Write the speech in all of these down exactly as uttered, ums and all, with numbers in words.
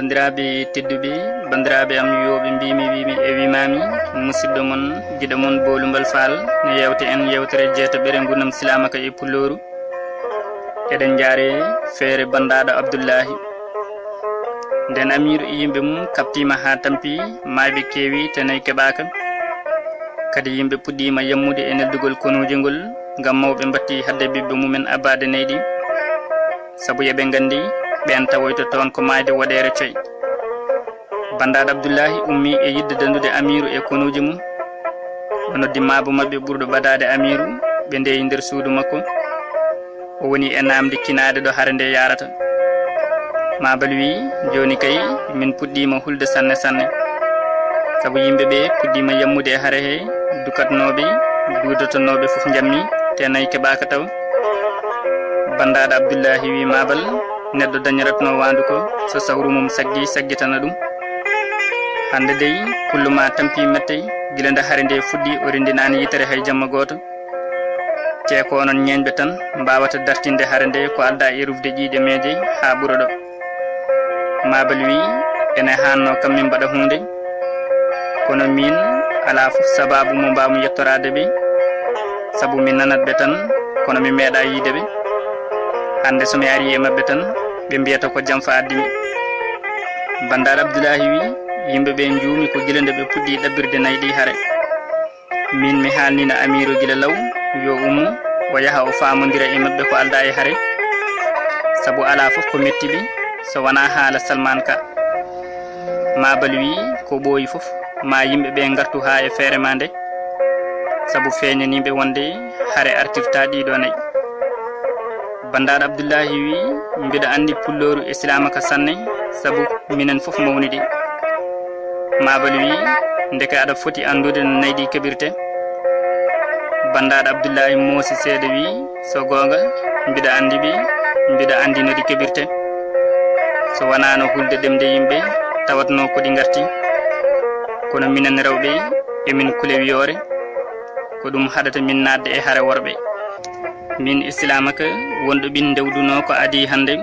Banndiraaɓe tedduɓe, banndiraaɓe am yiyooɓe, mbimi, wimi e wimami, musidɗo mon, giɗo mon, Boolumbal Faal, no yewte en yewtere jeetaɓere ngurnam silaamaka e pullooru. Eɗen njaare feere Banndaɗo Abdullaahi. Nden Amiiru e yimɓe mum kaɓtiima haa tampi, maayɓe keewi, te nayi keɓaaka. Kadi yimɓe puɗɗiima yammude e neldugol konuuje ngol, ngam mawɓe mbatti hadde ɓiɓɓe mumen abbaade nayɗi. Sabu eɓe nganndi, ɓeen tawoyta toon ko maayde woɗeere coy. Banndaɗo Abdullaahi ummii e yiɗde dandude Amiiru e konuuje mum. O noddi maabo maɓɓe ɓurɗo ɓadaade Amiiru, ɓe ndeeyi nder suudu makko. O woni e naamnde kinaade ɗo hare nde yaarata. Maabal wiyi, "Jooni kay, min puɗɗiima hulde sanne sanne. Sabu yimɓe ɓe puɗɗiima yammude e hare he, dukatnooɓe, duudotonooɓe fof njammi, te nayi keɓaaka taw." Banndaɗo Abdullaahi wiyi, "Maabal, neɗɗo dañiratnoo waandu ko so sawru mum saggi, saggitana ɗum. Hannde dey, pullo ma tampi mette, gila nde hare nde fuɗɗi, o renndinaani yitere hay jamma gooto. Te ko onon ñeeñɓe tan mbaawata dartinde hare nde ko aldaa e rufde ƴiiƴe meeje haa ɓura ɗo." Maabal wiyi, "Ene haannoo kam min mbaɗa huunde. Kono miin, alaa fof sabaabu mo mbaawmi yettoraade ɓe, sabu mi nanat ɓe tan, kono mi meeɗaa yiyde ɓe. Hannde so mi arii e maɓɓe tan, ɓe mbiyata ko jamfa addi mi." Banndaɗo Abdullaahi wiyi, "Yimɓe ɓe njuumi ko gila nde ɓe puɗɗi ɗaɓɓirde nayi ɗi hare. Miin mi haalniino Amiiru gila law, yo ummo, o yaha o faamondira e maɓɓe ko aldaa e hare, sabu alaa fof ko metti ɓe so wonaa haala Salmaan ka." Maabal wiyi, "Ko ɓooyi fof, ma yimɓe ɓe ngartu haa e feere ma nde, sabu feeñanii ɓe wonde hare artirtaa ɗiɗo nayi." Banndaɗo Abdullaahi wiyi, "Mbiɗa anndi pullooru e silaamaka sanne, sabu minen fof mawni ɗi." Maabal wiyi, "Ndeke aɗa foti anndude no nayi ɗi keɓirte." Banndaɗo Abdullaahi moosi seeɗa wiyi, "So goonga, mbiɗa anndi ɓe, mbiɗa anndi no ɗi keɓirte. So wonaano hulde ɗemɗe yimɓe, tawatnoo ko ɗi ngarti. Kono minen rewɓe, emin kule wiyoore, ko ɗum haɗata min naatde e hare worɓe. Miin e silaamaka wonɗo ɓin ndewdunoo ko adii hannde.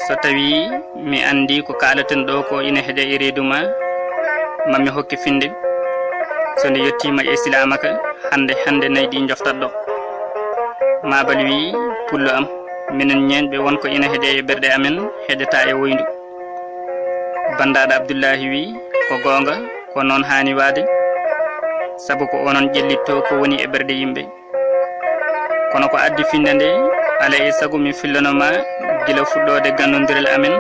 So tawii mi anndii ko kaalaten ɗo ko ina heƴa e reedu ma, ma mi hokke finnde. So nde yettiima e silaamaka, hannde, hannde nayi ɗi njoftat ɗo." Maabal wiyi, "Pullo am, minen ñeeñɓe won ko ina heƴa e ɓerɗe amen, heƴataa e woyndu." Banndaɗo Abdullaahi wiyi, "Ko goonga, ko noon haani waade, sabu ko onon ƴellitto ko woni e ɓerɗe yimɓe. Kono ko addi finnde nde, alaa e sago mi fillano ma gila fuɗɗoode ganndondiral amen,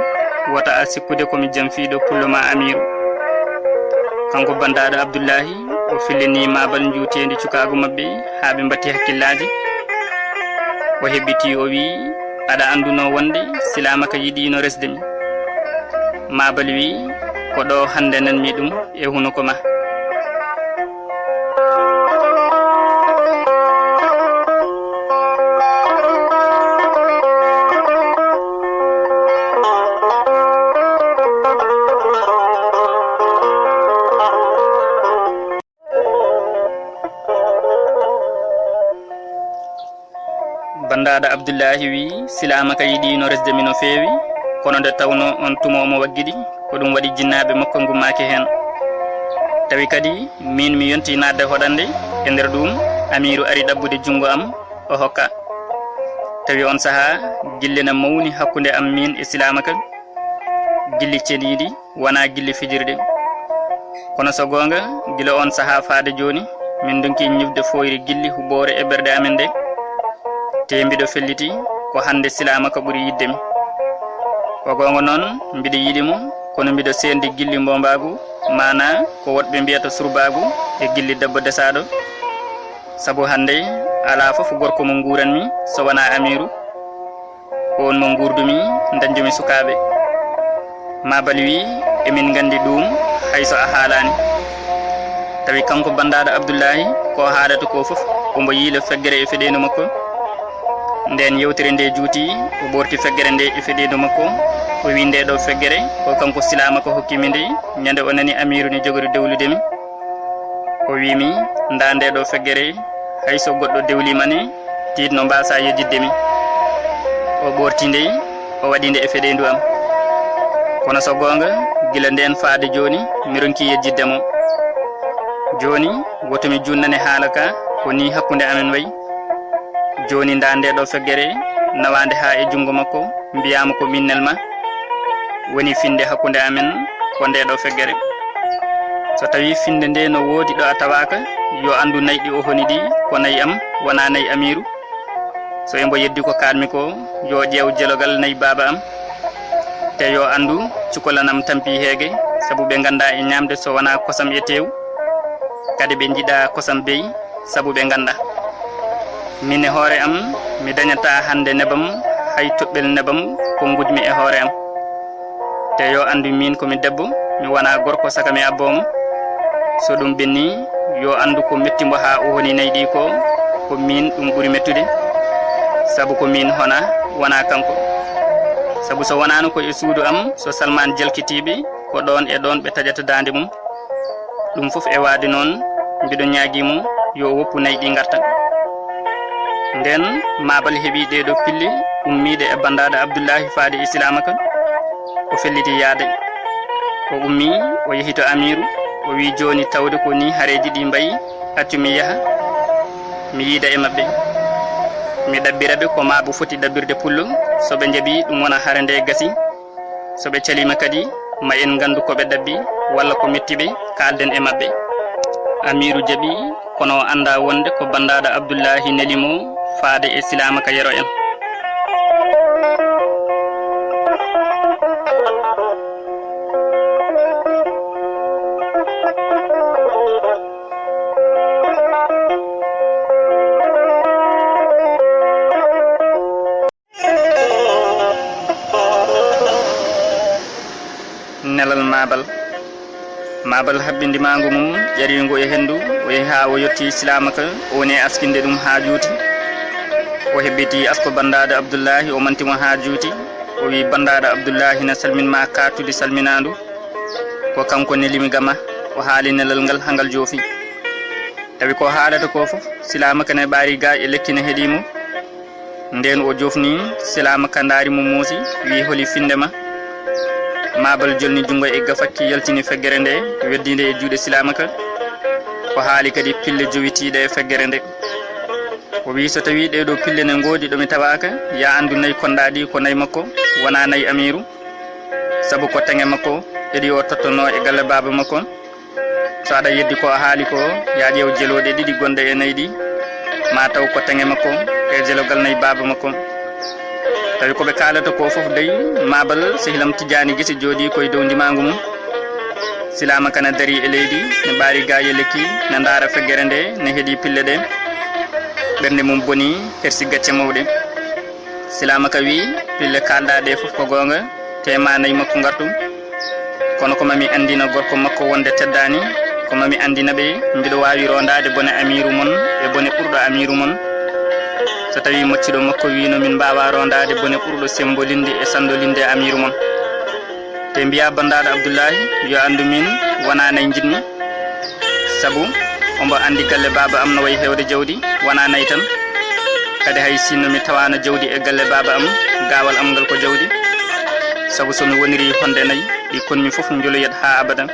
wota a sikkude ko mi jamfiiɗo pullo ma Amiiru." Kanko Banndaɗo Abdullaahi, o fillini Maabal njuuteendi cukaagu maɓɓe haa ɓe mbatti hakkillaaji. O heɓɓitii, o wiyi, "Aɗa anndunoo wonde silaamaka yiɗiino resde mi?" Maabal wiyi, "Ko ɗo hannde nanmi ɗum e hunuko ma." Banndaɗo Abdullaahi wiyi, "Silaamaka yiɗiino resde mi no feewi, kono nde tawnoo on tuma omo waggiɗi, ko ɗum waɗi jinnaaɓe makko ngummaaki heen. Tawi kadi miin mi yontii naatde hoɗannde, e nder ɗuum Amiiru ari ɗabbude junngo am, o hokka. Tawi oon sahaa gilli na mawni hakkunde am miin e silaamaka, gilli ceniiɗi, wonaa gilli fijirde. Kono so goonga, gila oon sahaa faade jooni, min ndonki ñifde fooyre gilli huɓoore e ɓerɗe amen nde, te mbiɗo felliti ko hannde silaamaka ɓuri yiɗde mi. Ko goonga noon, mbiɗo yiɗi mo, kono mbiɗo seendi gilli mboombaagu, maanaa ko woɗɓe mbiyata surbaagu, e gilli debbo desaaɗo. Sabu hannde alaa fof gorko mo nguuranmi so wonaa Amiiru. Ko on mo nguurdumi, dañdumi sukaaɓe." Maabal wiyi, "Emin nganndi ɗuum, hay so a haalaani." Tawi kanko Banndaɗo Abdullaahi, ko o haalata ko fof, omo yiila feggere e feɗeendu makko. Ndeen yewtere nde juuti, o ɓoorti feggere nde e feɗeendu makko. O wiyi, "Nde ɗo feggere, ko kanko silaamaka hokki mi nde, ñande o nani Amiiru ne jogori dewlude mi." O wiyi mi, "Ndaa nde ɗo feggere, hay so goɗɗo dewliima ne, tiiɗno mbaasaa yejjitde mi." O ɓoorti nde, o waɗi nde e feɗeendu am. Kono so goonga, gila ndeen faade jooni, mi ronkii yejjitde mo. Jooni, woto mi junnane haala ka, ko nii hakkunde amen wayi. Jooni ndaa ndee ɗoo feggere, nawaande haa e junngo makko, mbiyaa mo ko miin nel ma. Woni finnde hakkunde amen, ko ndee ɗoo feggere. So tawii finnde ndee no woodi ɗo a tawaaka, yo anndu nayi ɗi o honi ɗi, ko nayi am, wonaa nayi Amiiru. So embo yeddi ko kaanmi ko, yo ƴeew jelogal nayi baaba am. Te yo anndu cukalel am tampii heege, sabu ɓe nganndaa e ñaamde so wonaa kosam e teewu. Kadi ɓe njiɗaa kosam beyi, sabu ɓe nganndaa. Miin e hoore am, mi dañataa hannde nebam, hay toɓɓel nebam, ko ngujmi e hoore am. Te yo anndu miin ko mi debbo, mi wonaa gorko saka mi abboo mo. So ɗum ɓennii, yo anndu ko metti mbo haa o honi nayi ɗi ko, ko miin ɗum ɓuri mettude. Sabu ko miin hona, wonaa kanko. Sabu so wonaano ko e suudu am, so Salmaan jalkitiiɓe, ko ɗoon e ɗoon ɓe taƴata daande mum. Ɗum fof e waade noon, mbiɗo ñaagii mo yo o woppu nayi ɗi ngarta. Ndeen Maabal heɓi ɗee ɗoo pille ummiiɗe e banndaɗo Abdullaahi faade e Silaamaka, o felliti yaade. O ummii, o yehi to Amiiru, o wiyi jooni tawde ko nii hareeji ɗi mbayi, accu mi yaha, mi yiida e maɓɓe. Mi ɗabbira ɓe ko Maabo foti ɗabbirde pullo, so ɓe njaɓii ɗum wona hare nde gasii. So ɓe caliima kadi, ma en nganndu ko ɓe ɗabbi walla ko metti ɓe, kaalden e maɓɓe. Amiiru jaɓi, kono o anndaa wonde ko banndaɗo Abdullaahi neli mo faade e Silaamaka yero en. Nelal Maabal. Maabal habbi ndimaangu mum ƴariingu e henndu, o yehi haa o yottii Silaamaka, o woni e askinde ɗum haa juuti. O hebbitii asko banndaɗo Abdullaahi, o manti mo haa juuti. O wiyi, "Banndaɗo Abdullaahi na salmin ma kaatudi salminaandu. Ko kanko neli mi gama." O haali nelal ngal haa ngal joofi. Tawi ko haalata ko fof, Silaamaka ne ɓaari ga e lekki ne heɗii mo. Ndeen o jofni Silaamaka, ndaari mo, muusi, wiyi, "Holi finnde ma?" Maabal jolni junngo e gafakki, yaltini feggere nde, weddi nde e juuɗe Silaamaka. O haali kadi pille jowitiiɗe e feggere nde. O wiyi, "So tawii ɗee ɗoo pille ne ngoodi ɗo mi tawaaka, ya anndu nayi konɗaa ɗi ko nayi makko, wonaa nayi Amiiru. Sabu ko teŋe makko ɗe ɗi o tottonoo e galle baaba makko." So aɗa yeddi ko a haali ko, ya ƴeew jelooɗe ɗiɗi gonɗe e nayi ɗi, ma taw ko teŋe makko e jelogal nayi baaba makko. Tawi ko ɓe kaalata ko fof dey, Maabal, sehil am Tijjaani Gise jooɗii koye dow ndimaangu mum. Silaamaka ne darii e leydi, ne ɓaari gaaye lekki, ne ndaara feggere nde, ne heɗii pille ɗe. Ɓernde mum bonii, hersi gacce mawɗe. Silaamaka wiyi, "Pille kaalɗaa ɗe fof ko goonga, te ma nayi makko ngartu. Kono ko mami anndina gorko makko wonde teddaani, ko mami anndina ɓe mbiɗo waawi rondaade bone Amiiru mon e bone ɓurɗo Amiiru mon. So tawii maccuɗo makko wiino min mbaawaa rondaade bone ɓurɗo sembolinde e sanndolinde Amiiru mon. Te mbiyaa banndaɗo Abdullaahi, yo anndu min wonaa nayi njiɗmi. Sabu omo anndi galle baaba am no wayi heewde jawdi, wonaa nayi tan. Kadi hay sinno mi tawaano jawdi e galle baaba am, gaawal am ngal ko jawdi. Sabu so mi wonirii honde nayi, ɗi konmi fof njoloyat haa abadan.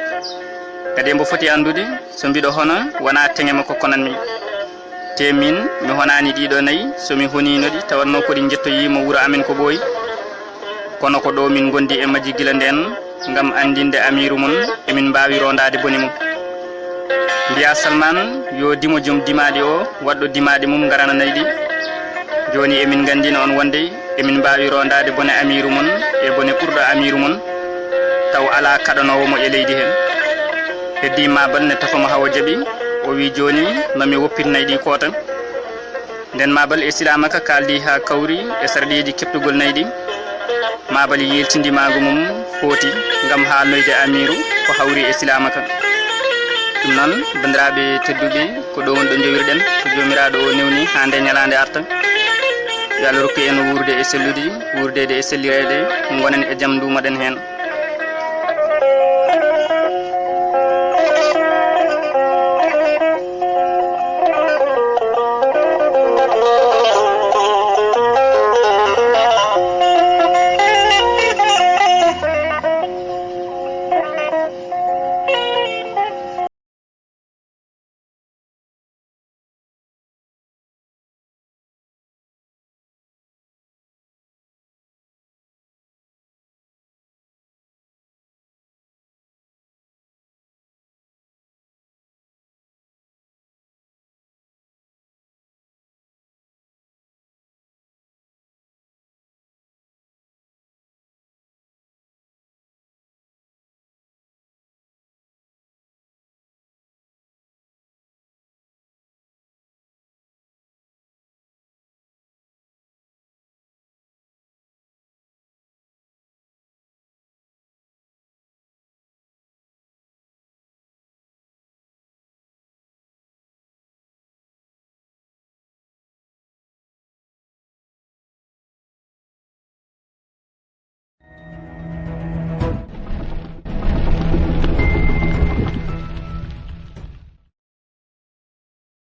Kadi embo foti anndude, so mbiɗo hona, wonaa teŋe makko konanmi. Te min, mi honaani ɗiɗo nayi, so mi honiino ɗi, tawatno ko ɗi njettoyii mo wuro amen ko ɓooyi. Kono ko ɗo min ngondi e majji gila ndeen, ngam anndinde Amiiru mon, emin mbaawi rondaade bone mum. Mbiyaa Salmaan, yo dimo jom dimaaɗi o, waɗɗo dimaaɗi mum ngarana nayi ɗi. Jooni emin nganndina on wonde emin mbaawi rondaade bone Amiiru mon e bone ɓurɗo Amiiru mon, taw alaa kaɗanoowo mo e leydi heen." Heddii Maabal ne tafa mo haa o jaɓi, o wiyi, "Jooni, ma mi woppir nayi ɗi koota." Nden Maabal e Silaamaka kaaldi haa kawri e sarɗiiji keɓtugol nayi ɗi. Maabal yeeltindi maagu mum footi ngam haalnoyde Amiiru ko hawri e Silaamaka. Ɗum noon, banndiraaɓe tedduɓe, ko ɗo woni ɗo njowirɗen, ko Joomiraaɗo o newni haa nde ñalaande arta. Yo Allah rokku en wuurde e sellude, wuurdeede e sellireede, ngonen e jam, nduumoɗen heen.